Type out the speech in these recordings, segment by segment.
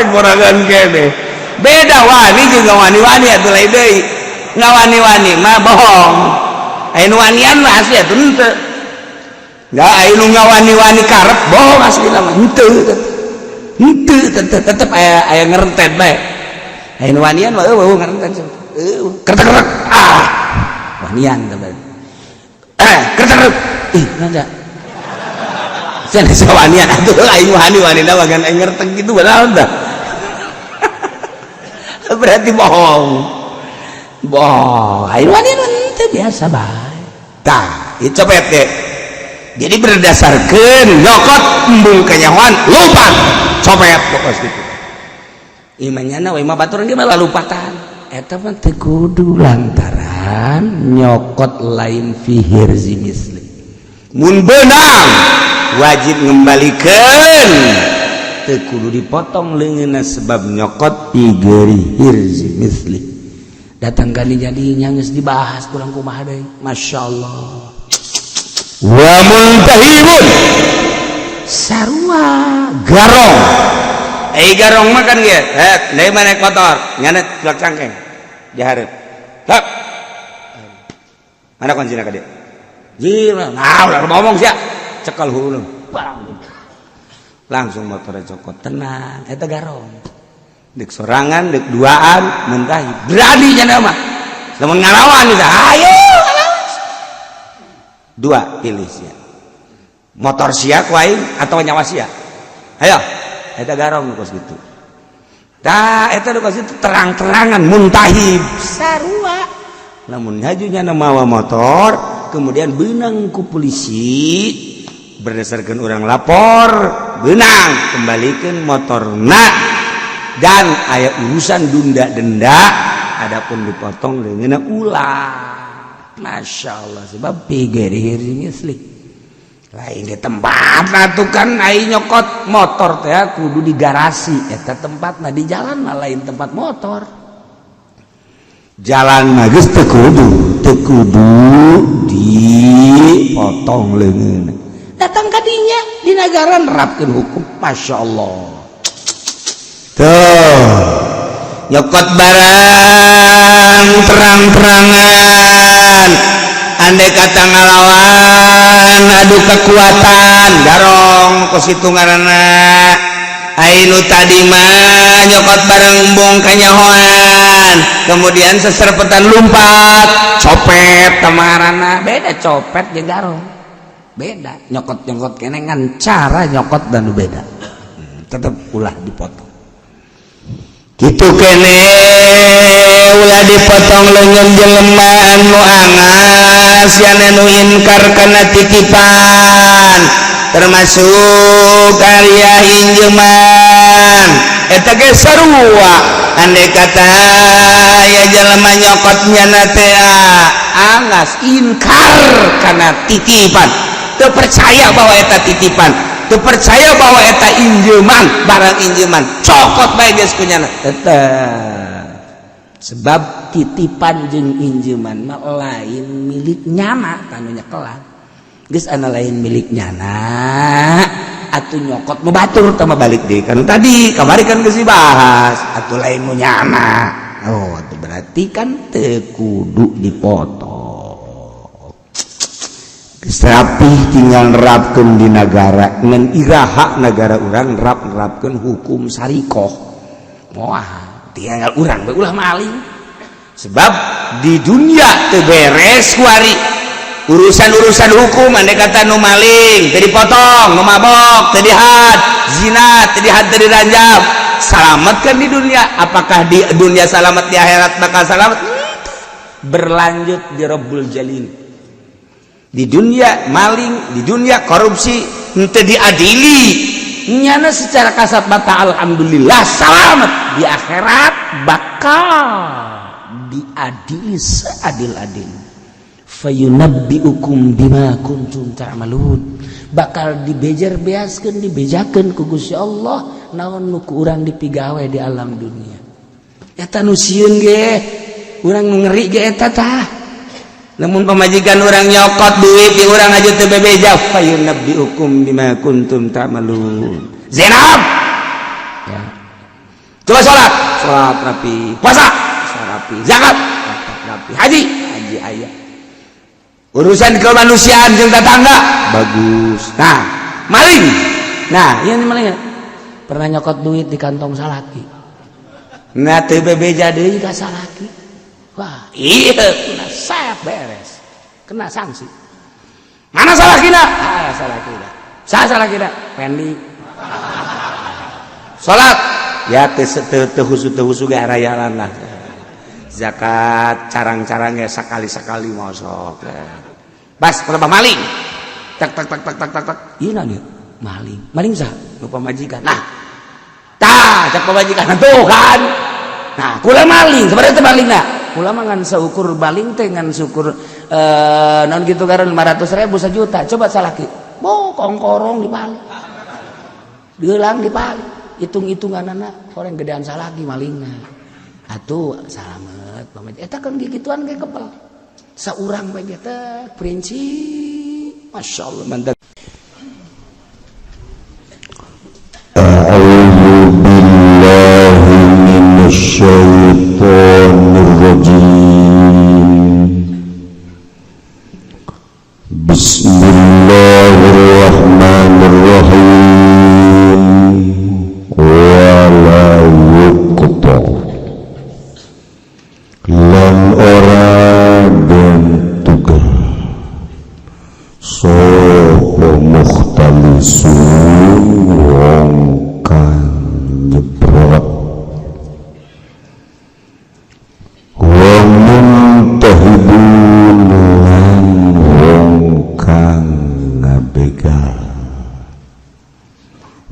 Rek borangan kene. Beda wani juga wani-wani atuh, lain deui. Ngawani-wani mah bohong. Aya nu wanian mah asli atuh henteu. Enggak, aya nu ngawani-wani karep bohong, asli mah henteu. Henteu, tetep tetep aya aya ngerentet bae. Aya nu wanian mah eueuh ngerentet. Eueuh, kertek-kertek. Ah. Wanian teh. Eh, kertek. Ih, nanda. Cenah sawanian atuh, aing wani-wani da bagan aing ngertek gitu padahal dah. Berarti bohong. Bohong. Aing wanian teu biasa bae. Tah, ieu copet deh. Jadi berdasarkan nyokot embung kanyahoan lupa copet pokos gitu. Imannya we mah batur ge malah lupatan. Eta mah teu kudu lantaran nyokot lain fi hirzi misli. Mun beunang wajib ngembalikan, teu kudu dipotong leungeunna sebab nyokot fi ghairi hirzi misli. Datang kali jadi geus dibahas kurang kumaha deui. Masya Allah. Wa muntahibun sarua garong. Eh, garong mah kan ge, eh, dari mana naik motor nyana tulak cangkeng di hareup. Tap. Mana kuncina ka dieu? Ji, nah ulah ngomong sia. Cekal hulu. Langsung motornya cokot, tenang, eta garong. Dek sorangan, dek duaan, muntahib. Berani nyana mah. Lamun ngalawan bisa, ayo. Dua pilih sia. Motor sia ku aing atau nyawa sia. Ayo, eta garong kos gitu. Tah, eta nu kos itu terang-terangan muntahib. Sarua. Lamun hajunya mawa motor, kemudian benang ku polisi, berdasarkan orang lapor benang, kembalikan motorna dan aya urusan denda denda, adapun dipotong dengan ulah. Masya Allah, sebab pikir misli lain di tempat atuh kan. Ai nyokot motor teh kudu di garasi, eta tempatna. Di jalan mah lain tempat motor, jalan mah geus teu kudu dipotong leungeun. Datang kadinya di negara nerapkeun hukum, Masya Allah. Tuh, nyokot barang terang-terangan, andai kata ngalawan adu kekuatan, garong kos kitu ngaranna. Ai nu tadi mah nyokot barang embung kanyahoan, kemudian seserpetan lumpat, copet kamarana. Beda copet jeung garong, beda. Nyokot nyokot kene ngan cara nyokot dan beda. Tetep ulah dipotong gitu kene. Ulah dipotong leungeun jelema anu angas yan anu inkar kana titipan, termasuk karya injeman, eta ge sarua. Andai kata ya jelema nyokotnya teh angas inkar kana titipan, teu percaya bahwa eta titipan, teu percaya bahwa eta injeman, barang injeman, cokot bae geus kunyana, tetep sebab titipan jeung injeman mah lain milik nyana. Tanu nyekelan geus ana lain milik nyana atuh nyokot nu batur tah balik deui kan. Tadi kamari kan geus dibahas atuh, lain nu nyana. Oh, itu berarti kan teu kudu dipotong. Rapih, tinggal nerapkeun di negara. Ngan iraha negara urang nerap nerapkeun hukum sarikoh? Wah, tinggal urang ulah maling, sebab di dunia teu beres kuari urusan-urusan hukum. Andai kata nu maling teu dipotong, nu mabok teu dihad, zina teu dihad, teu diranjam, selamat kan di dunia. Apakah di dunia selamat, di akhirat bakal selamat? Berlanjut di Rabbul Jalil. Di dunia maling, di dunia korupsi henteu diadili, nyana secara kasat mata alhamdulillah selamat, di akhirat bakal diadili seadil-adil. Fayunabbiukum bima kuntum ta'malun, bakal dibejer beaskeun, dibejakeun ku Gusti Allah naon nu ku urang dipigawe di alam dunia. Eta nu sieun ge urang, nu ngeri ge eta tah. Namun pamajikan urang nyokot duit di urang aja teu bebeja, fayunabbiukum bima kuntum ta'malun. Zainab ya. Coba sholat, sholat rapi, puasa, puasa rapi, zakat, zakat rapi, haji, haji aya. Urusan kemanusiaan jeung tetangga bagus. Nah, maling. Nah, ieu maling. Pernah nyokot duit di kantong salaki. Nah, teu bebeja deui ka salaki. Wah, iya kena sep beres. Kena sanksi. Mana salakina? Ah, salakina. Sah salakina? Pendi. Salat ya teu teu khusyuk teu khusyuk ge arayalan lah. Zakat carang-carangnya sakali-sakali mosok. Bas kenapa maling? Tak tak tak tak tak tak tak. Iya nah dia maling. Maling sah? Nu pamajikan. Nah. Tah, cak pamajikan tuh kan. Nah, kula maling, sebenarnya teh maling nah. Kula mah ngan saukur baling teh ngan syukur non gitu kan 500 ribu sejuta. Coba salaki. Bo kongkorong dipali. Diulang dipali. Hitung-hitungan anak orang gedean salaki malingna. Atuh salamet pamajikan. Eta kan gituan ge kepel. Saurang bae teh prinsip. Masya Allah mantap. A'udzu billahi minasyaitonir rajim. Bismillahirrahmanirrahim. Wala yuqta lan ora den tugel sapa mukhtalisun wong kang nyebrot wa muntahibun lan wong kang ngabegal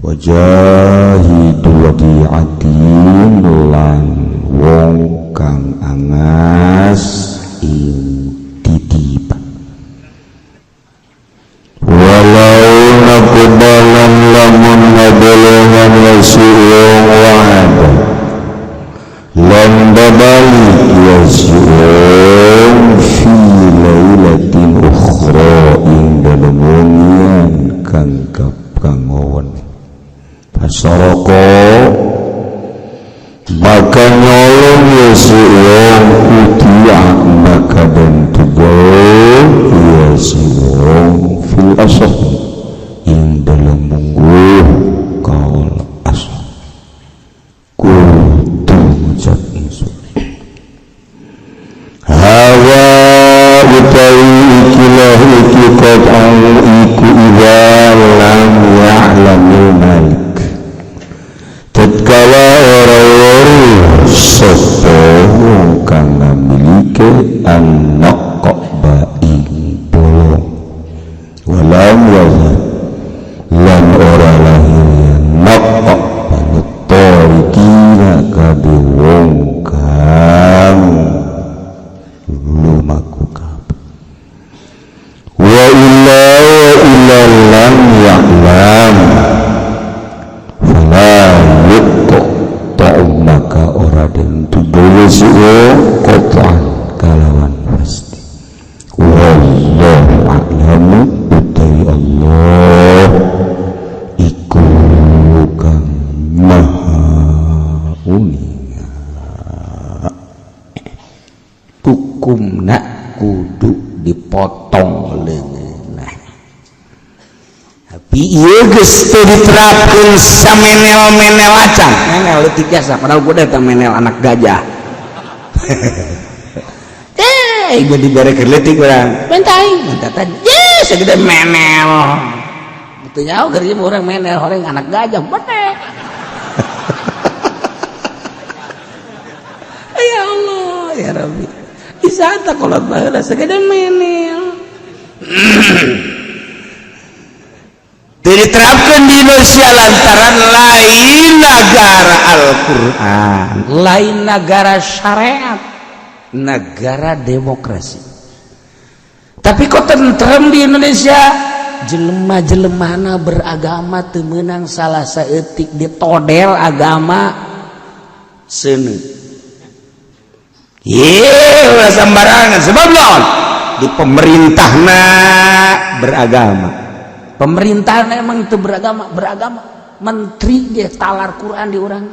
wajahidu wadi'atin lan wong kang angas ing titipan walau nakubalan lamun ngabolongan wasiwong wa'ada lan babali wasiwong fi lailatin ukhra ing dalem wengian kang kangowon fasaraka maka nyolong wasiwong utia maka den tugel wasiwong fil asah ing dalem mungguh kaul asah kudu ngucap ingsun hawa utawi ikilah iki qat'an iku idza lam ya'lamil malik tatkala ora weruh sapa wong kang ngamilike an-naqba ing bolong walam yazal lan ora lahir naqba tarikina kabeh wong kang lumaku kabeh wa illa illa lam ya'lam fala yuqta maka ora den tugel siwa qat'an kalawan pasti wallahu a'lamu utawi Allah iku kang maha uninga. Hukumna kudu dipotong leungeunna. Tapi ieu geus teu diterapkeun samenel-menel acan. Menel leutik biasa padahal gua eta menel anak gajah. Gua dibere keur leutik urang. Bentai, bentar tadi. Ye, segede menel. Teu nyaho keur ieu urang menel horeng anak gajah bener. Ya Allah, ya Rabbi. Isa ta kolot baheula segede menel. Diterapkan di Indonesia lantaran lain negara Al-Quran, lain negara syariat, negara demokrasi. Tapi kok tentrem di Indonesia? Jelema-jelemana beragama teu meunang salah saeutik ditodel agama seuneu. Ye, ulah sembarangan sebab naon? Di pemerintahna beragama. Pemerintah emang itu beragama, beragama. Menteri ge talar Quran di urang.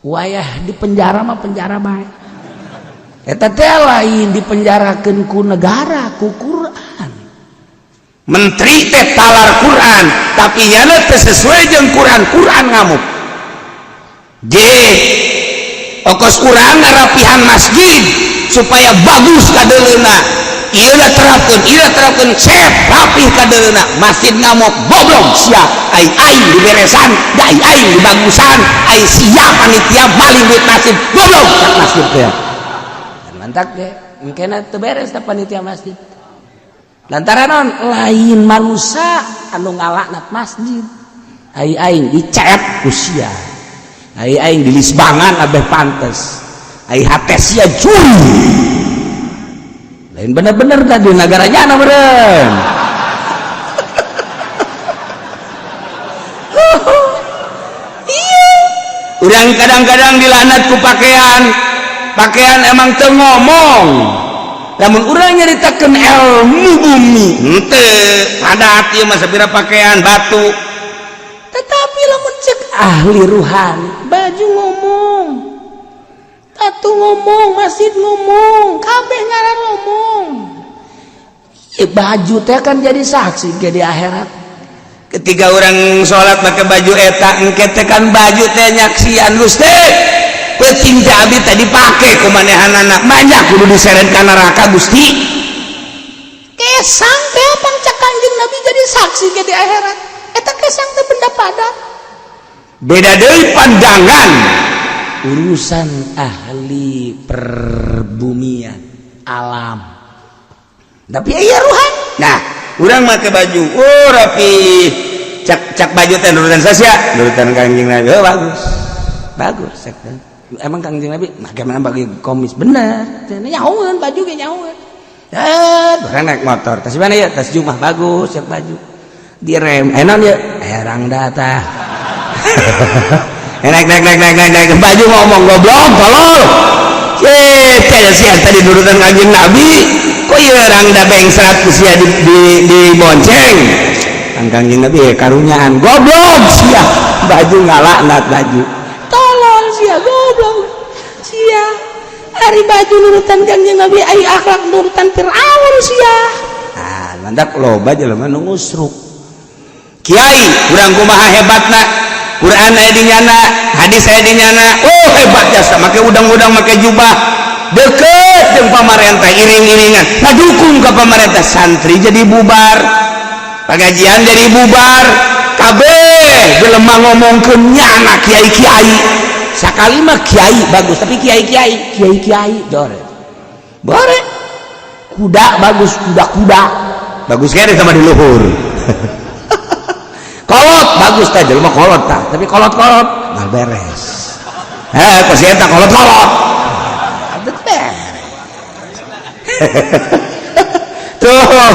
Wayah di penjara mah penjara bae. Eta teh lain dipenjarakeun ku negara, ku Quran. Menteri teh talar Quran, tapi nyana teh sesuai jeung Quran, Quran ngamuk. J okos urang ngarapihan masjid supaya bagus kadeuleuna. Ieu terapkeun cep rapih kadeuleuna. Masjid ngamuk goblok sia. Ai aing diberesan, da ai aing dibagusan, ai sia panitia maling duit masjid goblok cak masjid teh. Mantak ge engkena teu beres teh panitia masjid. Lantaran non lain manusia anu ngalaknat masjid. Ai aing dicet ku sia. Ai aing dilisbangan abeh pantes. Ai hate sia curi. Lain bener-bener tadi negaranya ana beureun. Iya. Urang kadang-kadang dilaknat ku pakaian. Pakaian emang teu ngomong. Lamun urang nyaritakeun ilmu bumi, henteu padat ieu mah sapira pakaian batu. Tetapi lamun cek ahli ruhani, baju ngomong, batu ngomong, masjid ngomong, kabeh ngaran ngomong. Baju teh kan jadi saksi ke di akhirat. Ketika orang sholat pakai baju eta, engke teh kan baju teh nyaksian Gusti. Peuting teh abdi teh dipake ku manehanana, banyak kudu diseret ka neraka Gusti. Kesang teh pangcak Kanjeng Nabi jadi saksi ke di akhirat. Eta kesang teh benda padat. Beda deui pandangan urusan ahli perbumian alam. Tapi iya ruhan. Nah, urang make baju, oh rapi. Cak cak baju teh nurutan sia, nurutan Kanjeng Nabi. Oh, bagus. Bagus cek teh. Emang Kanjeng Nabi bagaimana bagi komis bener. Nyahoeun baju ge nyahoeun. Urang naik motor. Tas mana ya? Tas Jumah bagus cek baju. Direm, enon ya, erang data. Naik naik naik naik naik naik baju ngomong goblok tolol. Sia tadi nurutan Kanjeng Nabi, kok ieu rangda bengsrat ku sia di bonceng. Kanjeng Nabi karunyaan goblok sia, baju ngalaknat baju. Tolol sia goblok. Sia ari baju nurutan Kanjeng Nabi ai akhlak nurutan Firaun sia. Ah, mandak loba jelema nu ngusruk. Kiai urang kumaha hebatna, Quran aya di nyana, hadis aya di nyana. Oh hebat jasa make udang-udang make jubah deket jeung pamarentah iring-iringan ngadukung ka pamarentah, santri jadi bubar, pengajian jadi bubar, kabeh jelema ngomongkeun nyana kiai-kiai. Sakali mah kiai bagus tapi kiai-kiai kiai-kiai dore bore kuda bagus kuda-kuda bagus kere sama di luhur. Kolot bagus tah jelema kolot tah tapi kolot-kolot nggak beres. Kok si eta kolot-kolot beres. Tuh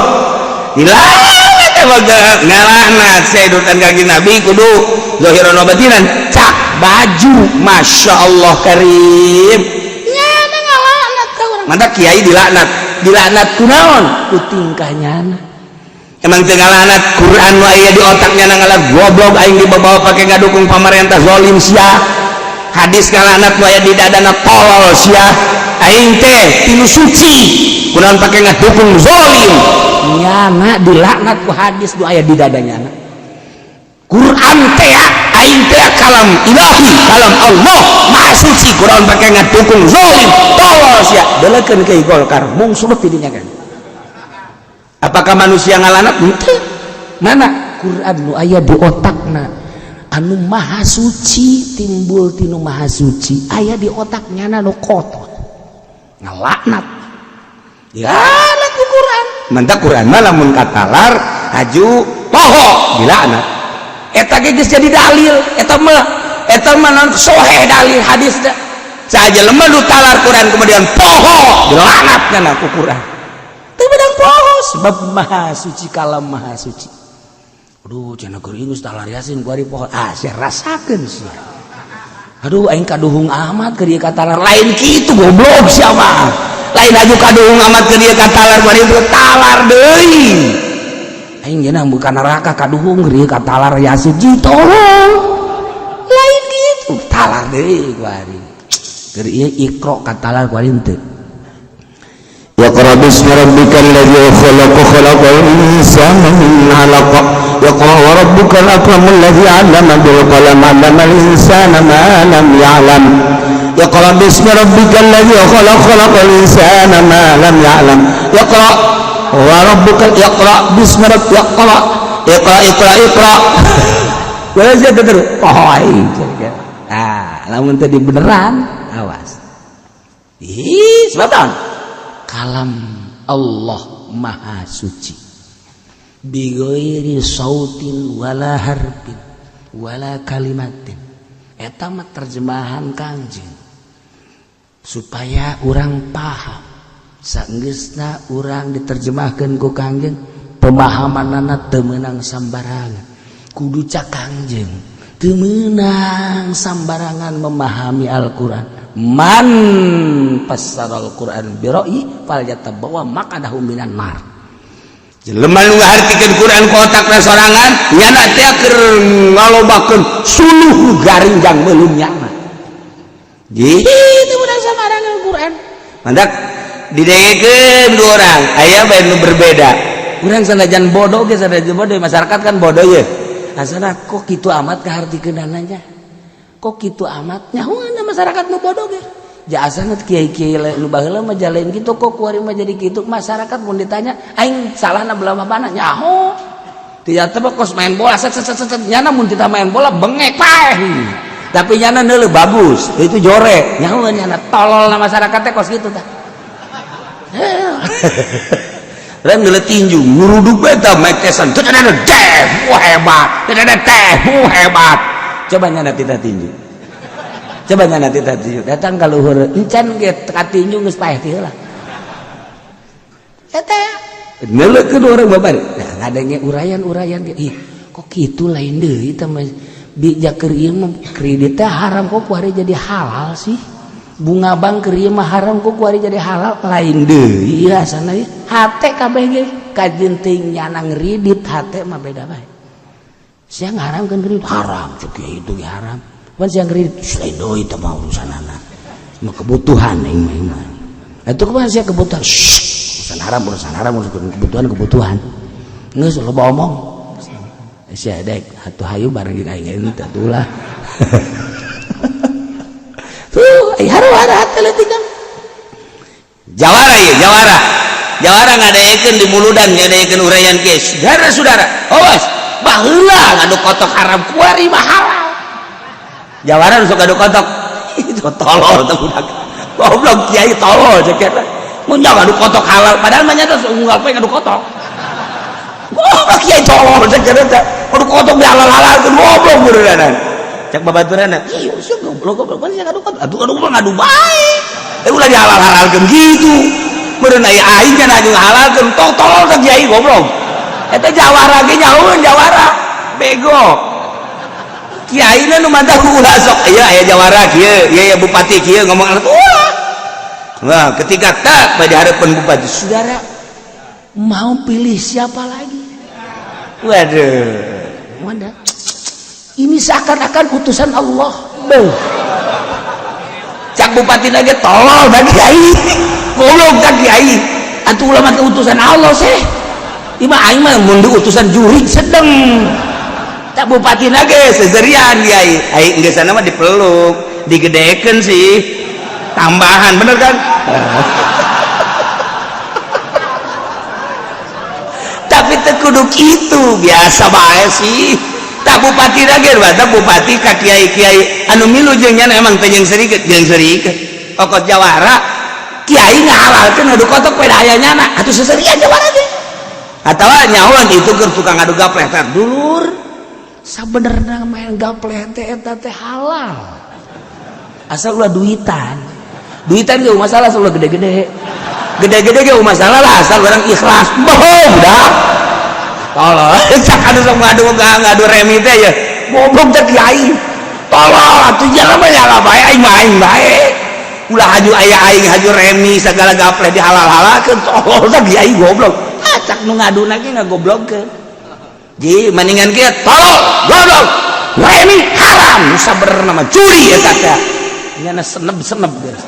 dilaknat emang ngalaknat saya kanjeng Nabi kudu zahiran wa batinan cak baju Masya Allah karim nyana ngalaknat ka urang mantap kiai dilaknat dilaknat kunaon ku tingkah nyana. Emang teu ngalaknat Quran nu aya di otaknya ngalah goblok aing dibawa pake ngadukung pamarentah zalim sia. Hadis ngalaknat nu aya di dadana tolol sia. Aing teh tinu suci kunaon pake ngadukung zalim. Nyana dilaknat ku hadis nu aya di dadanya. Quran teh aing teh kalam ilahi, kalam Allah maha suci kunaon pake ngadukung zalim tolol sia. Delekeun ke Golkar mungsuluh ti dinya kan. Apakah manusia ngalanat? Henteu. Mana? Quran nu aya di otakna anu maha suci timbul tinu maha suci aya di otaknya nu kotor ngalaknat. Dilaknat ku Quran. Mantap Quran mah lamun katalar haju poho dilaknat. Eta ge geus jadi dalil, eta mah non soheh dalil hadis teh. Saja lemah nu talar Quran kemudian poho dilaknat kana ku Quran. Poho sebab maha suci kalam maha suci. Aduh cenah keur geus talar Yasin ku ari poho. Ah sia rasakeun sia. Aduh aing kaduhung amat keur ieu katalar lain kitu goblok sia mah. Lain aju kaduhung amat keur ieu katalar ku ari talar deui. Aing geuna buka neraka kaduhung keur ieu katalar Yasin ji tolong. Lain kitu talar Katalar deui ku ari. Keur ieu Iqra katalar ku ari henteu. Iqra bismi rabbikal ladzi khalaq khalaqal insana min 'alaq. Iqra wa rabbukal akramul ladzi 'allama bil qalam 'allamal insana ma lam ya'lam. Iqra bismi rabbikal ladzi khalaq khalaqal insana ma lam ya'lam. Iqra wa rabbukal iqra bismi rabbikal iqra iqra iqra iqra. Boleh sih terus. Oh, ah, lamun tadi beneran, awas. Ih, sebab kalam Allah Maha Suci. Bighairi sautin wala harfin wala kalimatin. Eta mah terjemahan Kangjeng. Supaya urang paham. Saenggeusna urang diterjemahkeun ku Kangjeng, pemahamanana teu meunang sambarangan. Kudu cak Kangjeng teu meunang sambarangan memahami Al-Qur'an. Man fassaral Qur'an bi ra'yi falyatabawwa maq'adahu minan nar. Jelema nu ngahartikeun Quran ku otakna sorangan nyana teh keur ngalobakeun suluh garing jang meulun nyana. Gitu teu meunang sambarangan Quran. Mandak didengekeun dua orang, aya bae nu berbeda. Urang sanajan bodoh ge, sanajan bodoh, masyarakat kan bodoh ye. Asana kok kitu amat kahartikeunana, kok kitu amat nyahoan masyarakat nu bodoh ge. Ja asana kiai-kiai nu baheula mah jalain kitu, kok kuari mah jadi kitu. Masyarakat mun ditanya aing salahna belah mana, nyaho. Tidak teh kos main bola set set set set, nyana mun kita main bola bengek paeh. Tapi nyana neuleuh bagus, itu jore. Nyahoan nyana tolol na masyarakat teh kos kitu tah. Lain ngeuleuh tinju, nguruduk eta Mike Tyson. Teu teh, wah hebat. Teu teh, wah hebat. Coba nyana tita tinju. Coba nyana tita tinju. Datang ka luhur, encan ge ka tinju geus paeh ti heula. Eta Neuleukeun urang babari. Nah, ngadenge urayan-urayan ge. Ih, kok kitu lain deui teh mah. Bija keur ieu mah kredit teh haram, kok kuari jadi halal sih. Bunga bank keur ieu mah haram, kok kuari jadi halal, lain deui asana ieu. Hate kabeh ge kajeun teuing nyana ngredit hate mah beda bae. Sia ngaharamkeun kredit haram, cuk kieu itu ge haram. Pan sia ngredit lain deui teh mah urusanana. Mah kebutuhan aing mah. Atuh kumaha sia kebutuhan? Shh, urusan haram, urusan haram, urusan kebutuhan, kebutuhan. Geus loba omong. Sia dek atuh hayu bareng jeung aing henteu atuh lah. Tuh, ai haru-haru hate leutik kan. Jawara ieu, jawara. Jawara ngadeekeun di muludan, ngadeekeun uraian kieu. Saudara-saudara, awas, baheula ngadu kotok haram kuari mah halal. Jawara nu sok ngadu kotok. Itu tolol teh budak. Goblok kiai tolol cek eta. Mun ngadu kotok halal, padahal mah nyata unggal poe ngadu kotok. Goblok kiai tolol cek eta. Ngadu kotok dihalal-halalkeun goblok beureunan. Cek babaturanna, ih sia goblok goblok pan sia ngadu kotok. Atuh ngadu mah ngadu bae. Eh ulah dihalal-halalkeun gitu. Meureun aya aing cenah jeung halalkeun, tong tolol teh kiai goblok. Eta jawara ge nyahoeun jawara. Bego. Kiai na nu mantap ulah sok ieu aya jawara kieu, ieu ya bupati kieu ngomong ulah. Nah, ketika tak pada hadapan bupati, saudara mau pilih siapa lagi? Waduh. Mana? Ini seakan-akan utusan Allah. Beuh. Cak bupati lagi tolol bagi kiai. Goblok cak kiai. Atuh ulama teh utusan Allah sih. Ima aing mah mun utusan jurig sedeng. Cak bupati lagi seserian kiai. Ai geus sana mah dipeluk, digedekeun sih. Tambahan bener kan? Tapi teu kudu kitu, biasa bae sih. Tak bupati lagi, tak bupati ka kiai-kiai anu milu jeung nyana emang teh jeung serikeut, jeung serikeut. Okot jawara kiai ngahalalkeun ngadu kotok we aya nyana, atuh seserian jawara ge. Atawa nyahoan itu keur tukang ngadu gapleh teh dulur. Sabenerna main gapleh teh eta teh halal. Asal ulah duitan. Duitan ge masalah asal ulah gede-gede. Gede-gede ge masalah lah asal orang ikhlas. Bohong dah. Tolol, cak anu sok ngadu remi teh ya. Goblok teh kiai. Tolol atuh jalan mah nyala bae aing mah aing bae. Ulah haju aya aing haju remi segala gapleh dihalal-halalkeun tolol teh kiai goblok. Ah cak nu ngaduna ge ngagoblogkeun. Ji mendingan kieu tolol goblok. Remi haram, nu sabenerna mah curi eta teh. Nyana seneb-seneb geus.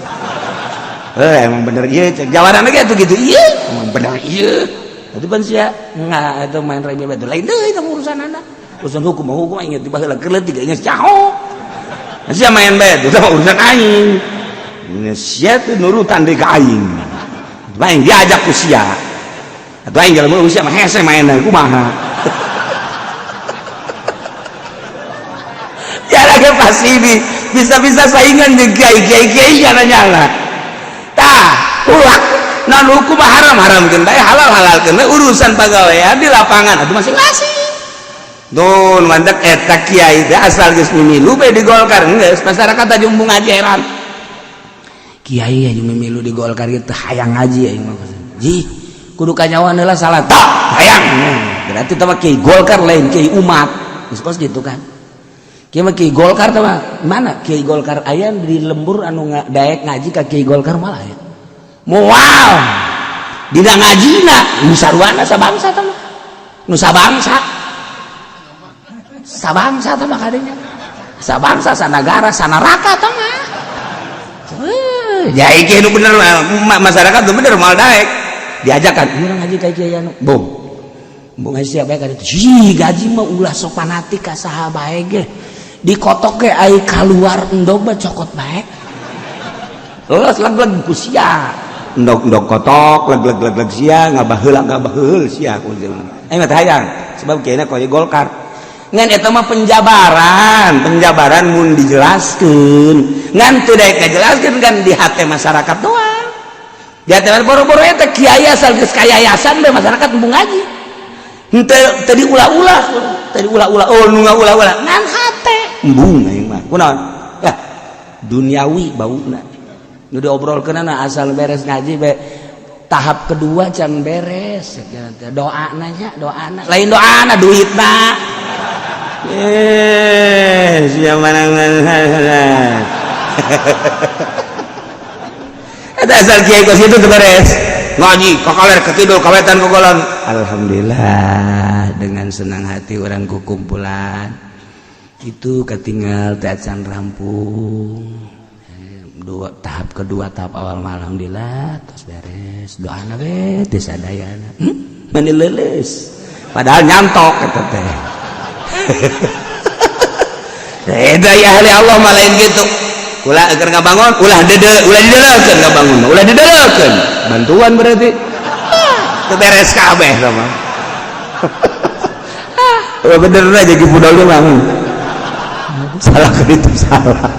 Eh, emang bener ieu cek jawaranna ge atuh kitu. Ieu emang bener ieu. Atuh pan sia nga atuh main remi bae lain deui eta urusanana. Urusan hukum hukum aing tiba heula keur leutik geus nyaho. Sia main bae itu mah urusan aing. Sia teh nurutan deui ka aing. Aing diajak ku sia. Atuh aing jelema sia mah hese main kumaha. Ya lagi pasti ini bisa-bisa saingan jeung kiai-kiai nyala-nyala. Tah, ulah nan hukum haram haramkeun bae halal halalkeun bae urusan pagawean di lapangan atuh masing-masing. Duh, mantak eta kiai teh asal geus mimilu bae di Golkar geus masyarakat aja embung ngaji heran. Kiai aja mimilu di Golkar ieu teh hayang ngaji aing mah. Ji, kudu kanyawan heula salah. Tah, hayang. Berarti teh mah kiai Golkar lain kiai umat. Geus kos gitu kan. Kiai mah kiai Golkar teh mah mana kiai Golkar aya di lembur anu daek ngaji ka kiai Golkar malah aya. Moal. Dina ngajina nu sarwana sabangsa teh mah. Nu sabangsa. Sabangsa teh mah kadenya. Sabangsa sanagara sanaraka teh mah. Ya iki nu bener masyarakat nu bener moal daek. Diajakan urang ngaji ka kiai anu. Bom. Bom sia bae ka ditu. Hi, gaji mah ulah sok fanatik ka saha bae ge. Dikotok ge ai kaluar endog mah cokot bae. Leles leg-leg ku sia. Endog-endog kotok, leg-leg-leg sia, ngabaheula ngabaheul sia ku jelema. Aing mah teh hayang sebab kieu koyo Golkar. Ngan eta mah penjabaran, penjabaran mun dijelaskeun. Ngan teu daek ngajelaskeun kan di hate masyarakat doang. Di hate boro-boro eta kiai asal geus ka yayasan bae masyarakat embung ngaji. Henteu teu diulah-ulah, teu diulah-ulah, oh nu ngaulah-ulah ngan hate embung aing mah. Kunaon? Lah duniawi bauna. Nu diobrolkeunana asal beres ngaji bae tahap kedua can beres doana nya, doana. Lain doana duitna. Sia mana eta asal kiai kos itu beres ngaji kakaler ketidur kawetan kogolon. Alhamdulillah dengan senang hati orang kukumpulan itu ketinggal teh acan rampung dua tahap kedua tahap awal alhamdulillah terus beres doana we teu sadayana mani leuleus padahal nyantok eta teh. Eta ya ahli Allah mah lain gitu. Ulah keur ngabangun, ulah dede, ulah didelekeun ngabangun, ulah didelekeun. Bantuan berarti. Teu beres kabeh tah mah. Oh bener aja ki budal mah. Salah ke itu salah.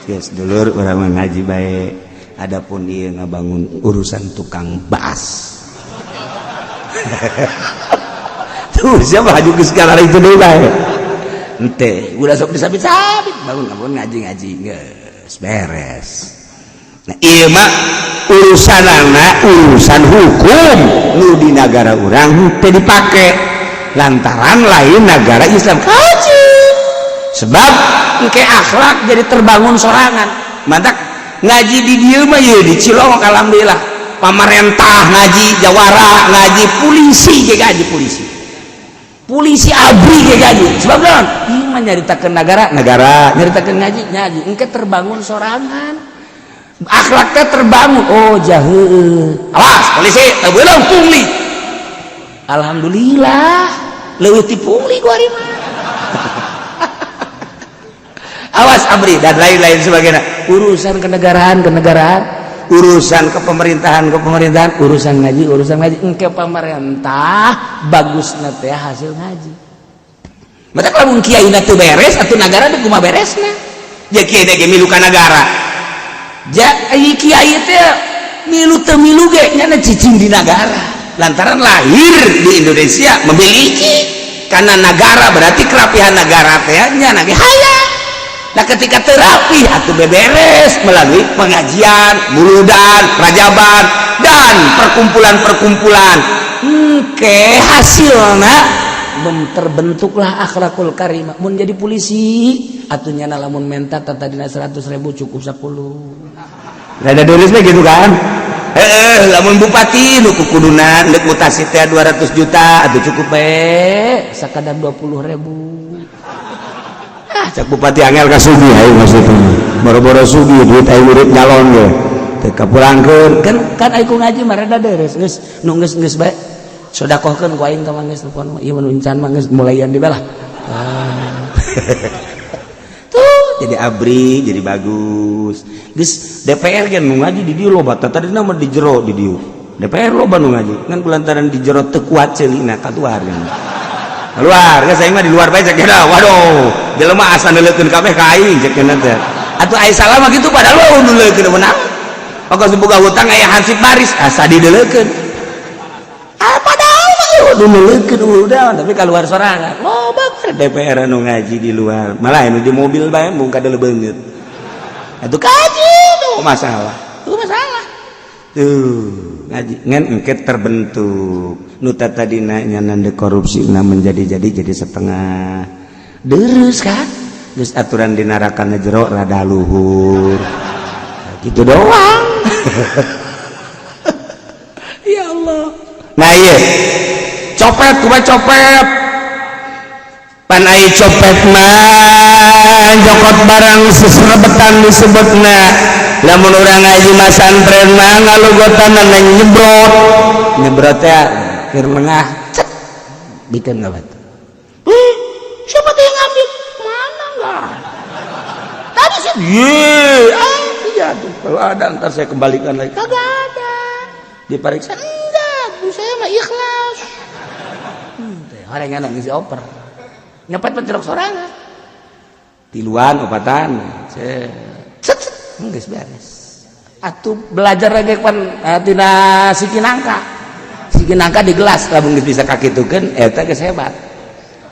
Geus dulur urang mah ngaji bae. Adapun ieu ngabangun urusan tukang baas. Tuh siapa haju geus kana itu deui bae. Ente udah sok disabit-sabit bangun-bangun ngaji-ngaji geus beres. Nah ieu mah urusanana urusan hukum nu di nagara urang teu dipake lantaran lain nagara Islam kaji. Sebab engke akhlak jadi terbangun sorangan. Mantak ngaji di dieu mah ieu di Cilongok alhamdulillah. Pamarentah ngaji, jawara ngaji, polisi ge ngaji polisi. Polisi abri ge gaji sebab naon ieu mah nyaritakeun nagara nagara nyaritakeun ngaji ngaji engke terbangun sorangan akhlak teh terbangun. Oh jaheul awas polisi teu beulung pungli alhamdulillah leuwih ti pungli ku ari mah. Awas abri dan lain-lain sebagainya urusan kenegaraan kenegaraan urusan kepemerintahan kepemerintahan urusan ngaji engke pamarentah bagusna teh hasil ngaji. Mata lamun kiai na teu beres atuh nagara teh kumaha beresna? Ja kiai teh ge milu ka nagara. Ja kiai teh milu teu milu ge nyana cicing di nagara. Lantaran lahir di Indonesia memiliki karena nagara berarti kerapihan nagara teh nyana ge hayang. Nah ketika terapi atau beberes melalui pengajian, muludan, rajaban, dan perkumpulan-perkumpulan. Oke, hasilnya terbentuklah akhlakul karimah. Mun jadi polisi, atuh nyana lamun menta tadina 100.000 cukup 10. Rada durisnya gitu kan? Eh, lamun bupati nu kukuduna ndek mutasi teh 200 juta, atuh cukup bae sakadar 20 ribu. Ah, cak bupati, angel ka sugih aing maksudna. Boro-boro sugih, duit aing murid nyalon ge teu kapulangkeun. Kan kan aing ku ngaji mah rada deres, geus nu geus geus bae sodakohkeun ku aing ka mah, geus telepon ieu mun encan mah geus mulaian dibelah. Ah. Tuh jadi abri, jadi bagus. Geus DPR kan nu ngaji di dieu loba. Tadi nama di jero di dieu DPR loba nu ngaji, ngan kulantaran di jero teu kuat ceulina, keluar kan, keluar. Geus aing mah di luar bae, cek. Waduh, jelema asa neuleukeun kabeh ka aing, cek teh. Atuh ai salah mah kitu, padahal nu neuleukeun menang. Maka boga hutang, aya hansip baris asa dideleukeun. Ah, padahal mah nu neuleukeun udah, tapi keluar sorangan. Loba DPR anu ngaji di luar, malah anu di mobil bae mung kadeuleu beungeut. Atuh kaji tuh masalah, tuh masalah tuh ngaji ngan engke terbentuk nu tadina nyanande korupsi na menjadi jadi setengah deres kan. Geus aturan di narakana jero rada luhur gitu doang. Ya Allah. Nah, iya, copet kumaha? Copet pan ai copet mah jokot barang seserebetan disebutna. Lamun urang ngaji masantren mah ngalugotan nyebrot nyebrot ya keur lengah cet bikin nggak batu. Siapa tuh yang ngambil? Mana enggak tadi sih? Iya, ah, iya tuh, kalau ada ntar saya kembalikan lagi. Kagak ada. Diperiksa, enggak tuh, saya mah ikhlas. Orang yang ngisi oper nyepet pencerok sorangan tiluan opatan cet cet, geus beres. Atuh belajar lagi pan tina siki nangka, siki nangka di gelas. Lamun geus bisa kakitukeun, eta geus hebat.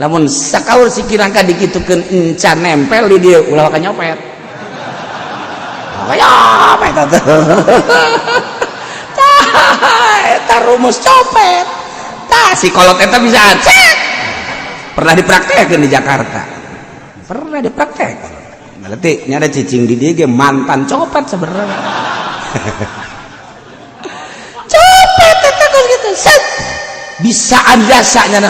Lamun sakaur siki nangka dikitukeun encan nempel di dieu, ulah ka nyopet. Nyopet atuh. Tah, eta rumus copet. Tah, si kolot eta bisa cet. Pernah dipraktekkan di Jakarta, pernah dipraktekkan. Berarti nyada cicing di dia ge mantan copet sebenarnya. Copet eta kos gitu set bisaan jasanya,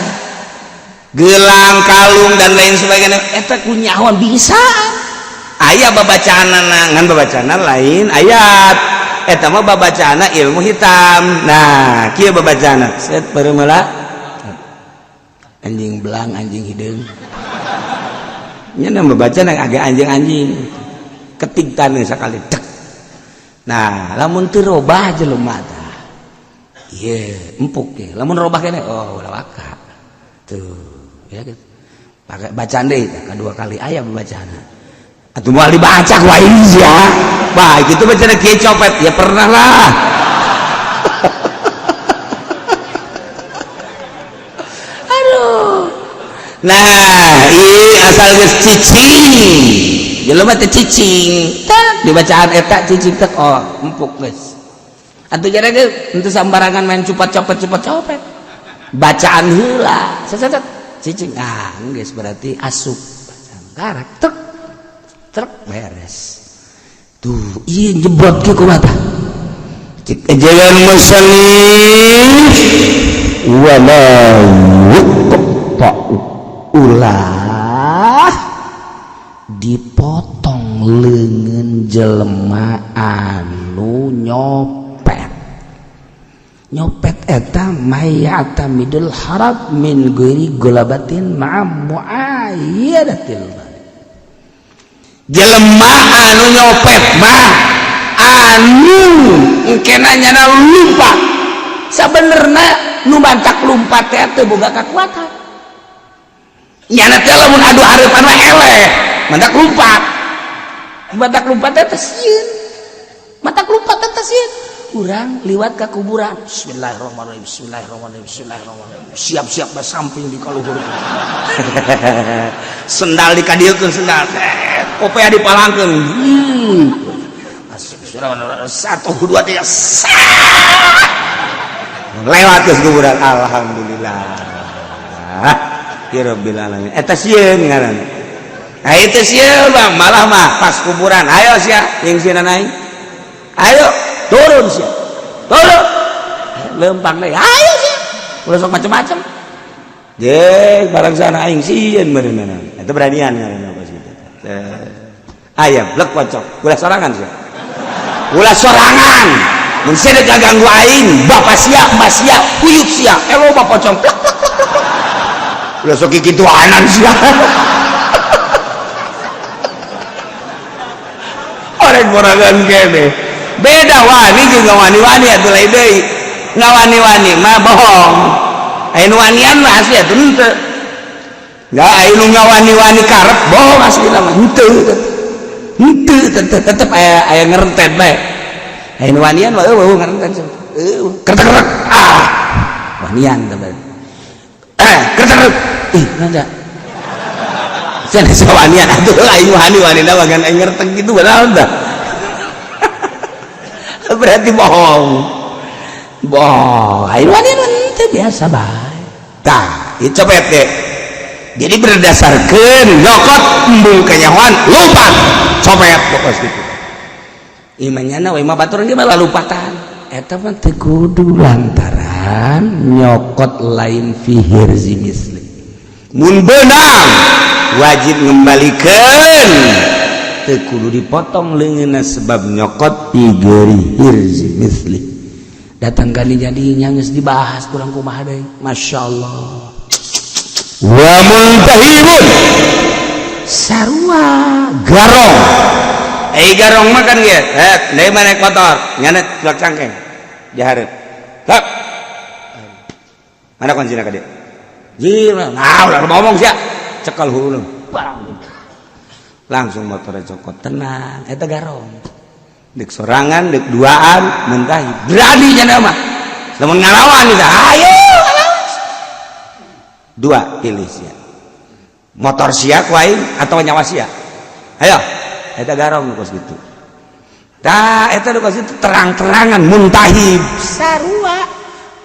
gelang, kalung, dan lain sebagainya, eta kunyahoan bisa. Aya babacaan, ngan babacaan lain ayat, eta mah babacaan ilmu hitam. Nah, kieu babacaan set bareumala anjing belang, anjing hideung nya, nama baca agak anjing-anjing ketik tanah sekali dek. Nah, lamun teu robah jelema tah ieu empuk ya. Lamun robah kene, oh, ulah waka tuh ya gitu. Pakai bacaan deh kedua kali aya bacaan. Atuh moal dibaca ku aing ya. Wah, gitu bacaan kieu copet ya pernah lah. Aduh. Nah, ini asal geus cicing jelema teh, cicing tak dibacaan eta cicing tek, oh, empuk geus. Atuh jadi ge henteu sambarangan main cupat copet, cupat copet. Bacaan heula set set cicing, ah, geus berarti asup bacaan karak tek trek beres. Tuh, iya, jebrot kieu kumaha tah? Jangan musannif wala yuqta'u, ulah dipotong leungeun jelema anu nyopet. Nyopet eta mayya'tamidul harab min ghairi golabatin ma'a muayyadatil. Jelema anu nyopet mah anu engkena nyana lumpat. Sabenerna nu mantak lumpat teh teu boga kakuatan nyana teh. Lamun adu hareupan mah eleh, mantak lumpat, mantak lumpat teh teh sieun, mantak lumpat teh teh sieun. Urang liwat ke kuburan, bismillahirrahmanirrahim, bismillahirrahmanirrahim, bismillahirrahmanirrahim, siap-siap samping di kaluhur, sendal dikadieukeun, sendal kopea dipalangkeun. Satu, dua, tiga, lewat ke kuburan, alhamdulillah ya rabbil alamin. Eta sieun ngaran. Nah, itu sieun, Bang. Malah mah pas kuburan, ayo sia yang sieun aing, ayo turun sia. Tolong lempang deh, ayo sih ulah sok macem-macem. Je barang sana aing sieun meureunna. Eta beranian ngaranna kos kitu. Aya blek pocok, ulah sorangan sih. Ulah sorangan. Mun sia ganggu aing, bapak sia, emak sia, uyut sia, loba pocong. Plek plek plek plek. Ulah sok kikituanan sia. Orang borangan kene. Beda wani jeung wani-wani atuh lain deui. Ngawani-wani mah bohong. Aya nu wanian mah asli atuh henteu. Enggak, aya nu ngawani-wani karep bohong asli mah henteu. Henteu tetep aya aya ngerentet bae. Aya nu wanian mah eueuh ngerentet. Eueuh kertek-kertek. Ah. Wanian teh. Kertek-kertek. Ih, nanda. Cenah sawanian atuh aing wani-wani da bagan aing ngertek kitu padahal dah. Berarti bohong. Bohong. Aing wanian teu biasa bae. Tah, ieu copet deh. Jadi berdasarkan nyokot embung kanyahoan lupa copet pokos gitu. Imanyana we mah batur ge malah lupatan. Eta mah teu kudu lantaran nyokot lain fi hirzi misli. Mun beunang wajib ngembalikan, teu kudu dipotong leungeunna sebab nyokot fi ghairi hirzi misli. Datang kali jadi geus dibahas kurang kumaha deui. Masyaallah. Wa muntahibun sarua garong. Garong mah kan ge, deui mah naik motor, nyana tulak cangkeng. Dihareup. Tap. Mana kuncina ka dieu? Ji, nah ulah ngomong sia. Cekal hulu. Langsung motornya cokot tenang, eta garong. Dek sorangan, dek duaan, muntahi. Berani nyana mah. Lamun ngalawan gitu, ayo. Dua pilih sia. Motor sia ku aing atau nyawa sia. Ayo, eta garong kos gitu. Tah eta kos itu terang-terangan muntahib sarua.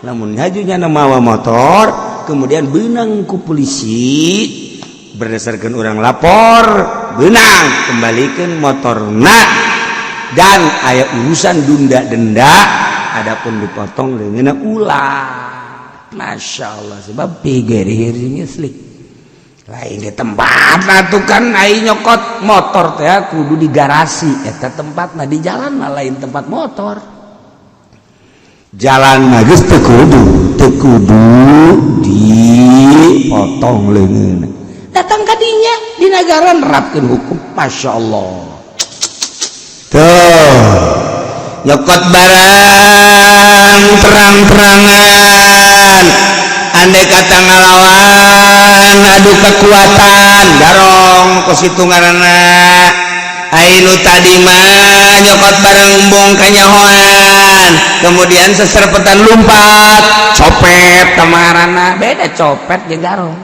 Lamun hajunya mawa motor kemudian benang ku polisi berdasarkan orang lapor benang kembalikan motorna dan aya urusan denda denda adapun dipotong dengan ulah. Masya Allah sebab pigeri misli lain di tempat atuh kan ai nyokot motor teh kudu di garasi eta tempatna di jalan mah lain tempat motor. Jalan mah geus teu kudu dipotong leungeunna. Datang ka dinya di nagara nerapkeun hukum. Masya Allah. Tuh nyokot barang terang-terangan andai kata ngalawan adu kekuatan garong kos kitu ngaranna. Ai nu tadi mah nyokot barang embung kanyahoan kemudian seserpetan lumpat copet kamarana. Beda copet jeung garong,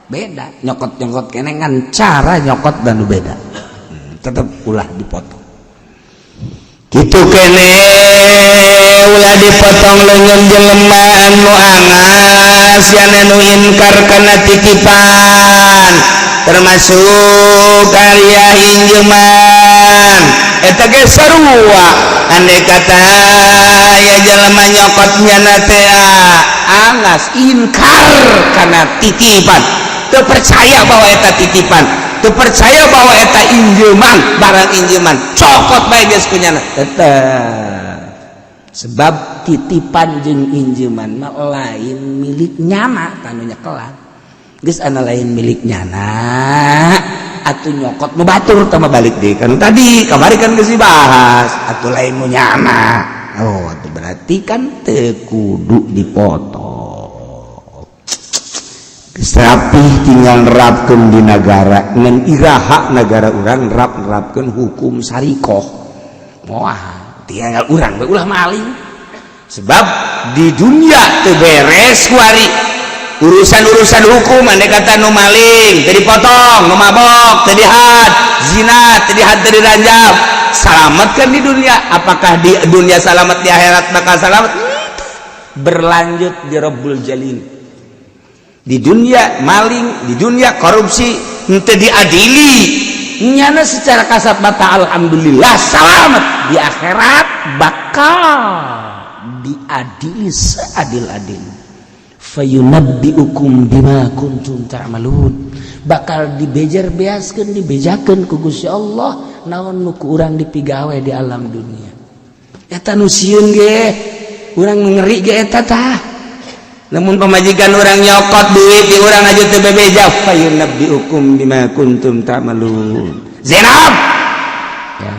beda nyokot-nyokot kene ngan cara nyokot dan beda, tetep ulah dipotong kitu kene ulah dipotong leungeun jelema anu angas yen anu inkar kana titipan termasuk karya injeman eta ge sarua. Andai kata ya jelema nyokot nyana teh angas inkar kana titipan, teu percaya bahwa eta titipan, teu percaya bahwa eta injeman, barang injeman cokot bae geus kunyana tetep. Sebab titipan jeung injeman mah lain milik nyana tanu nyekelan geus ana lain milik nyana atuh nyokot nu batur tah mah balik deui kan tadi kamari kan geus dibahas atuh lain nu nyana. Oh atuh berarti kan teu kudu dipotong. Rapih tinggal nerapkeun di nagara ngan iraha nagara urang nerapkeun hukum sarikoh. Wah tinggal urang we ulah maling sebab di dunia teu beres kuari urusan-urusan hukum. Andai kata nu maling teu dipotong, nu mabok teu dihad, zina teu dihad, teu diranjam, salamet kan di dunia. Apakah di dunia salamet, di akhirat bakal salamet? Berlanjut di Rabbul Jalil. Di dunia maling, di dunia korupsi henteu diadili nyana secara kasat mata alhamdulillah salamet, di akhirat bakal Diadili seadil-adil. Fayunabbiukum bima kuntum ta'malun. Bakal dibejer beaskeun, dibejakeun ku Gusti Allah naon nu ku urang dipigawe di alam dunia. Eta nu sieun ge, urang ngeri ge eta tah. Lamun pamajikan urang nyokot duit di urang aja teu bebeja, fayunabbiukum bima kuntum ta'malun. Zainab. Ya.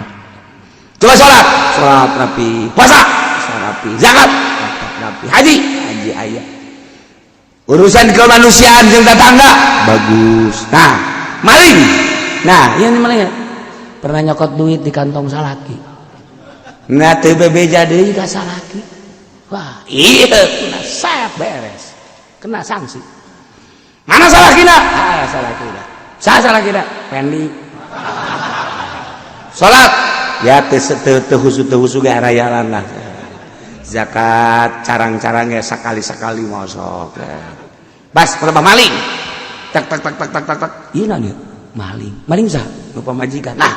Coba salat, salat rapi, puasa, puasa rapi, zakat, zakat rapi, haji, haji aya. Urusan kemanusiaan jeung tetangga bagus. Nah, maling. Nah, ieu maling pernah nyokot duit di kantong salaki. Nah, teu bebeja deui ka salaki. Wah, iya kena sayap beres. Kena sanksi. Mana salakina? Ah, salakina. Salah salakina. Pendi. Salat ya teu teu khusyuk, teu khusyuk ge arayalan lah. Zakat carang-carangnya sekali-sekali mosok. Bas, pelebah maling. Tak tak tak tak tak tak tak. Iya naon ieu? Maling. Maling sah? Nu pamajikan. Nah.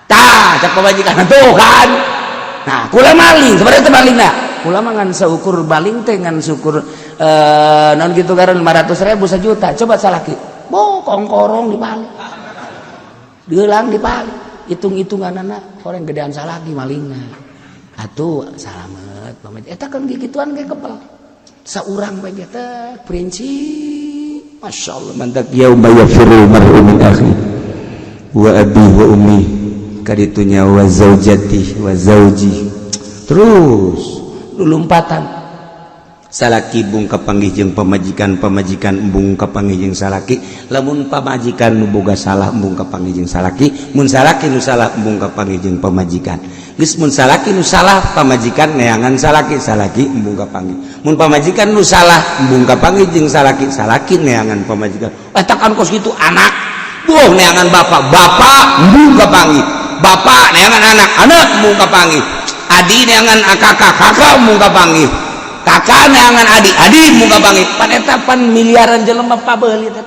Tah, cak pamajikan tuh kan. Nah, kula maling, sebenarnya teh maling nah. Kula mah ngan saukur baling teh ngan syukur non gitu kan 500 ribu sejuta. Coba salaki. Bo kongkorong dibalik. Diulang dibalik. Hitung-hitungan anak orang gedean salaki malingna. Atuh salamet pamajikan. Eta kan gituan ge kepel. Saurang bae ge teh prinsip. Masya Allah, mantak yauma yafirul mar'u min akhi wa abi wa ummi, kaditunya wa zaujati wa zauji, terus Lulumpatan. Salaki bung kapanggih jeung pamajikan, pamajikan embung kapanggih jeung salaki. Lamun pamajikan nu boga salah embung kapanggih jeung salaki, mun salaki nu salah embung kapanggih jeung pamajikan. Geus, mun salaki nu salah, pamajikan neangan salaki, salaki embung kapanggih. Mun pamajikan nu salah embung kapanggih jeung salaki, salaki neangan pamajikan. Eta kan kos kitu. Anak buh neangan bapak, bapak embung kapanggih, bapak neangan anak, anak embung kapanggih, adi neangan kakak, kakak embung kapanggih, kakak neangan adik, adik embung kapanggih. Pan eta pan miliaran jelema, pabeuli eta.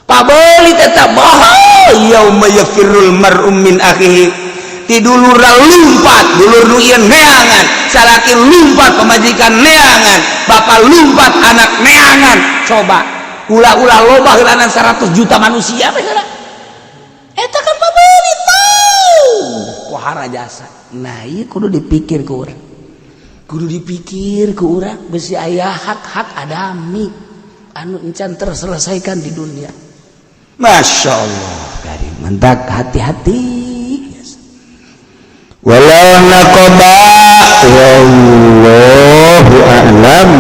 Pabeuli eta bohong. Yauma yafirrul mar'u min akhihi, ti dulur lumpat, dulur nu ieu neangan salaki, lumpat pamajikan neangan bapak, lumpat anak neangan. Coba ulah-ulah loba heulanan 100 juta manusia bae heula. Eta kan pabeuli tuh. Pohara jasa. Nah, ieu kudu dipikir ku urang. Kudu dipikir ku urang besi aya hak-hak adami anu encan terselesaikan di dunia. Masya Allah karim, Mantak hati-hati. Wala naqaba, wallahu a'lam.